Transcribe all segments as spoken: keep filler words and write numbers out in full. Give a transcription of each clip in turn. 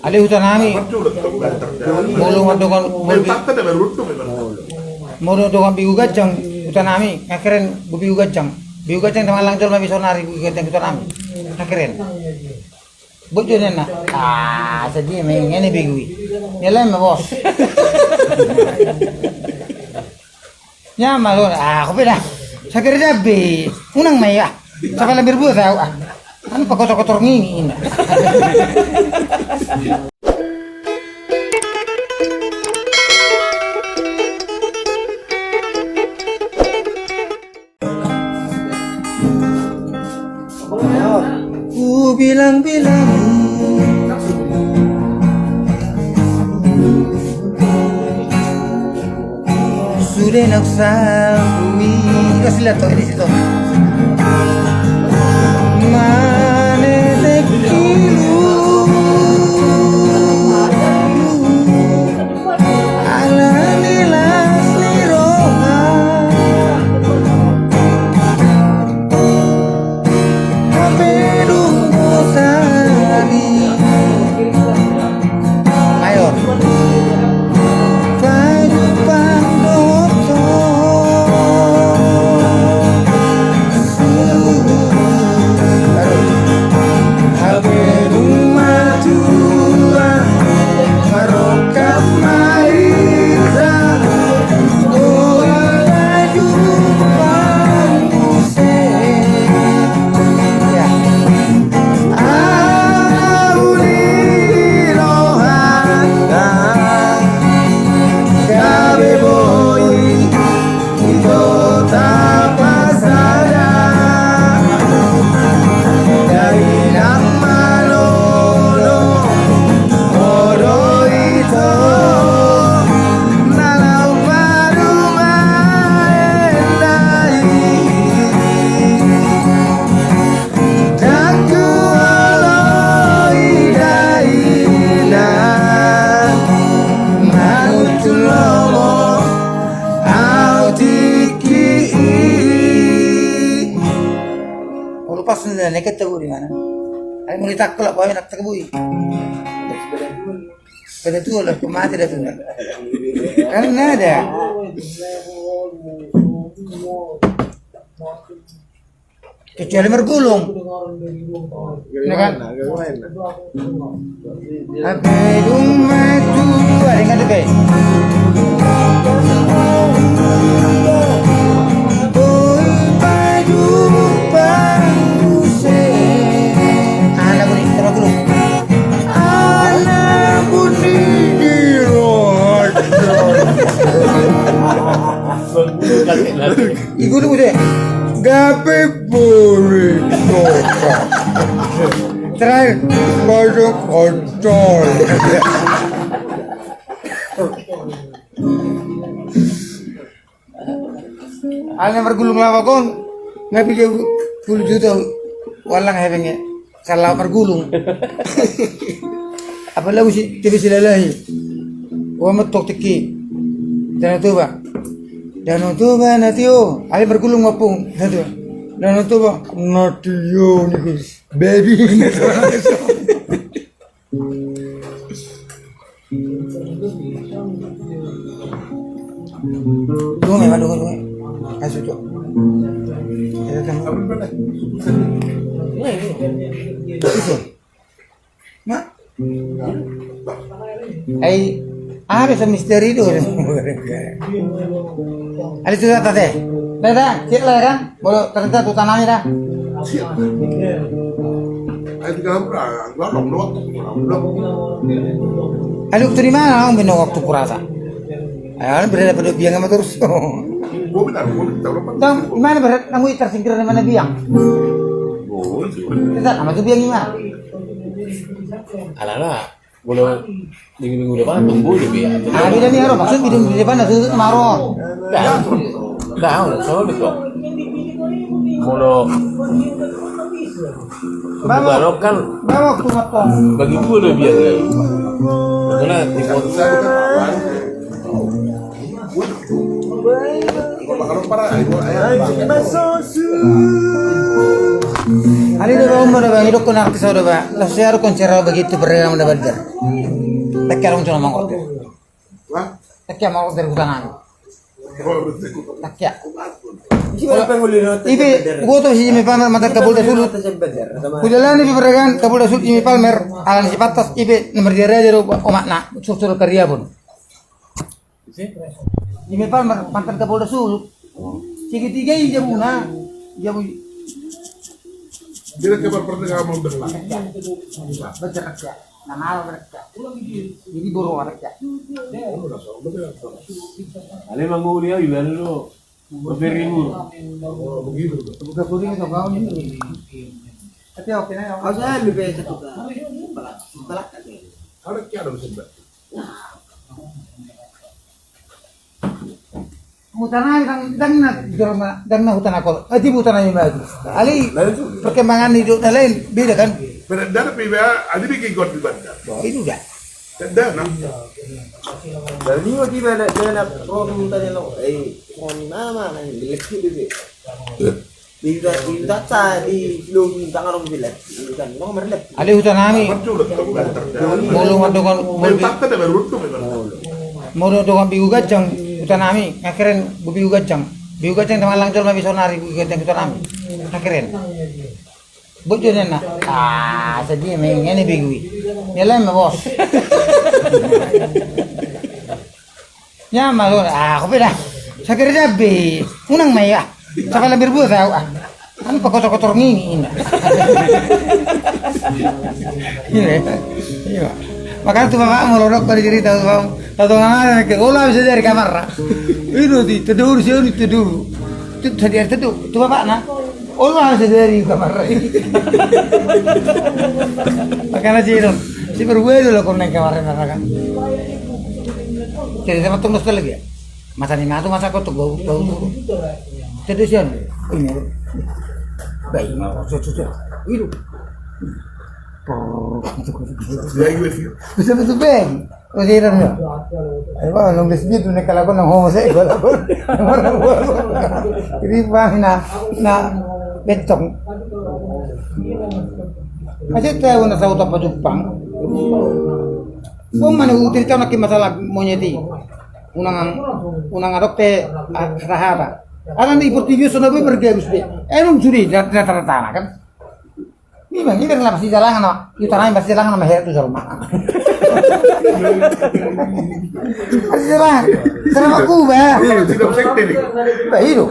Ale huta nami. Molo mandok, molo mandok begu ganjang huta nami, nga keren. Begu ganjang, begu ganjang, tamallang jolma misionari, begu ganjang huta nami, nga keren. Bot jo ninna. Ah, sadia ma i, nga na begu i. Ia lain ma, bos. Ia ma lo, ah, hupe da. Sagar da be. Unang ma i, ah. Sabar lambir buat au, ah. Anu pakotor-kotor ngingi ninna. Kubilang-bilang sude naung salpu i. Kasih lihat tuh di situ. Manetek ilu. Ala ni las ni roha, hape dung bosan i. Ayo. Pajumpang dohot ho. Hape dung matua, marrongkap ma hita, boi pajumpang muse. Au di rohanta, gabe boi ito tapasada. Dainang manono, olo ito, na laho parumaen da i. Ndang huoloi dainang, mangunjung lomo au tingki i. Olo, pas na neket tabu di mana? Ai muli takko lak bawa nak tabu i. Pada tua lah, mate dah tu. Kan ada. Kecuali margulung. Ya kan? Hape dung matua, dengar tu be. Boi pajumpang muse. Ala buni, coba gulung. Ala buni di rohanta. Igulung muse. Gabe boi ito. Terakhir, masuk kontol. Ala margulung lawak on, nga piga pulu juta, walang hepeng i. Sala margulung. Apalagi si T V Silalahi. Ua mentok tingki. Danau Toba. Danau Toba na tio. Ai margulung ma pung. Danau Toba na tio ni, Gus. Baby. Dungo ma i, dungo, dungo. Asu tu. Ai, aha be so misteri do. Ada cerita tadi. Dah, dah, cek lah ya kan. Molo ternyata tu tanami da. Ayo, tu di mana? Au binoto waktu kurasa. Ayo, berada pada biang sama terus. Di mana berada? Namu tersingkir di mana biang? Kita sama tu biang di mana? Alala. Molo minggu-minggu depan tunggu di biang. Ah, beda ni, Aro. Maksud beda minggu depan, maksud kemarin. Dah, dah, soal itu. Molo buka lokal, bagi dua do biang. Karena di kota. Alai do ba, umma do ba, idokkon artis do ba, laos sai adong konser au bagitu, beragam do ba. Tangke adong cuma mangorder. Wah? Tangke mangorder huta nami. Tangke. Ibe, huboto si Jimmy Palmer mantan Kapolda Sulut. Hudalani pe beragam Kapolda Sulut Jimmy Palmer, alani si pantas ibe na mardia-raja do omakna, susul karyawan. Jimmy Palmer, mantan Kapolda Sulut. Segitiga i jabuna, jabu. Dia ke berpertengah mau berlaku. Baca kerja, nama kerja. Jadi boro kerja. Ale mangoli au iba do. Beri buru. Buka kuning atau kau ni? Tapi oke na. Kau saya lebih satu ke. Balak, balak kan. Ada kira ada sebelah. Huta nami, ndang, ndang na jolma, ndang na huta na kolo. Aji huta nami maju. Alai perkembangan hidup na lain beda kan? Beda dari P B A, ada bikin got di Bandar. Oh, itu dah. Dah, nah. Dari minggu tiba ada, dia nak pro minta dia lo. Eh, pro mana, mana? Jelek sih dia. Di huta, di huta ta, di, di huta ngarong jelek. Di huta ngarong merlek. Alai huta nami. Molo mandongan, molo mandongan Bigu Ganjang huta nami, nga keren, Bigu Ganjang. Bigu Ganjang ndang malang jolma bisa nari Bigu Ganjang huta nami. Nga keren. Bojona na. Ah, sedih main ini Bigu i. Nyalain ma bos. Nya ma, ah, kopi dah. Sakit dah be. Unang ma ya. Sampai lebih buat tahu ah. Anu pakotor-kotor ngini inna. Iya. Iya. Makanya tu bapak mau lorok pada cerita tu bapak. Tahu mana ke olah bisa dari kamar. Itu di teduh, sini teduh. Itu tadi ada teduh. Tu bapak na. Olah bisa dari kamar. Makanya sih itu. Si berbuat dulu kau naik kamar na kan. Jadi sama tunggu sekali lagi ya. Masa ni matu masa kau tu bau bau. Teduh sian. Ini. Baik, mau susu. Itu. Bisa betul beng. Kau sih dah. Ayo bang, nunggu sedih tu nek kalau kau nang homo saya kalau kau. Jadi bang na na betong. Aja tahu na tahu apa Jepang. Bom mana utir kau nak masalah monyet i. Unang, unang adong pe, ah, rahata. Ada di portibi so na be bergabus be. Emang sudah rata-rata kan. Memang ini kan pasti jalangan nama. Utara pasti jalangan nama head tu rumah. Pasti jalangan. Sama ku ba. Ba itu.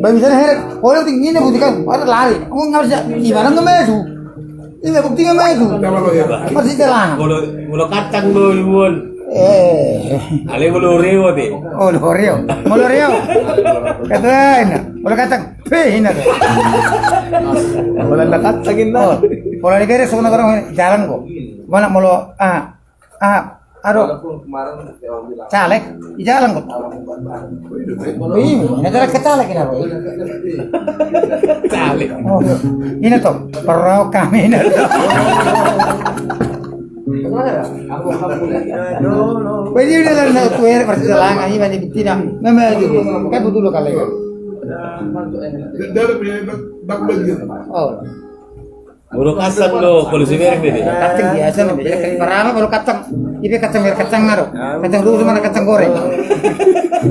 Ba bisa head. Orang tinggi ini buktikan. Ada lari. Aku nggak bisa. Gimana nggak maju? Iya, buktinya mah itu. Pasti terang. Molo, molo kacang do ibuan. Eh. Ale molo Oreo be. Oh, Oreo. Molo Oreo. Kata enak. Molo kacang. Pe, enak. Molo na kacang enak. Oh, molo di beres sama orang jalan kok. Mana molo ah Ah, aduh. Caleg, di jalan kok. Ini, ini adalah ke caleg ini apa? Caleg. Oh, ini tuh, perau kami ini tuh. Jadi udah lah, nggak tuh, ya, pasti jalan, ini mana bukti dah. Nama aja, kan betul kali kan. Oh. Molo kacang do, polisi merek be. Kacang biasa na be. Parama molo kacang. Ipe kacang merek kacang na do. Kacang rusa mana kacang goreng.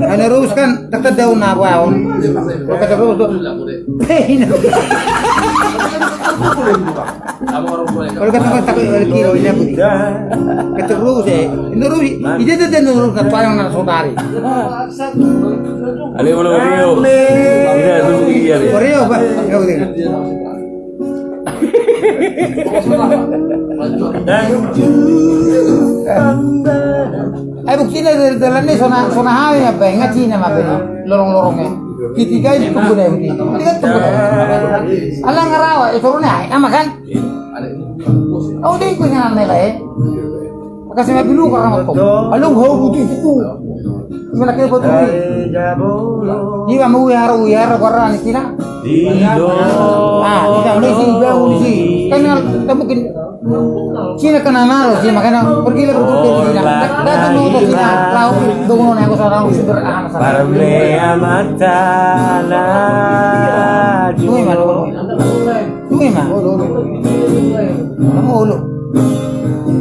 Ana rusa kan tetap daun na baon. Molo kacang rusa do. Hei, ini. Molo kacang rusa tak ada kiri ini apa? Kacang rusa, eh. Ini rusa. Ide ide rusa na paling na saudari. Ale molo Oreo. Iya, itu dia. Oreo apa? Ya udah. Ai buktina dari dalan ni sona sona hawe apa nga Cina apa ni lorong-lorongnya. Ketiga ini tunggu deh. Ini kan tunggu deh. Alang ngarawa itu rune ai ama kan. Oh deh gue nyangan nela eh. Makasih ma bilu karang ko. Alung hau buti itu. Mana kira buat ini. Iba mau uyara uyara karang ni Cina. Ah, kita udah sih, udah sih. Kan kita mungkin Cina kena marah sih, makanya pergi lah berpikir Cina. Datang mau ke Cina, laut, bangunan yang besar, laut sederhana sana. Parmea matana. Gue mana? Ima. Olo, olo. Olo, olo.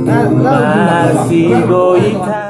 Na, na, na. Marsigoita.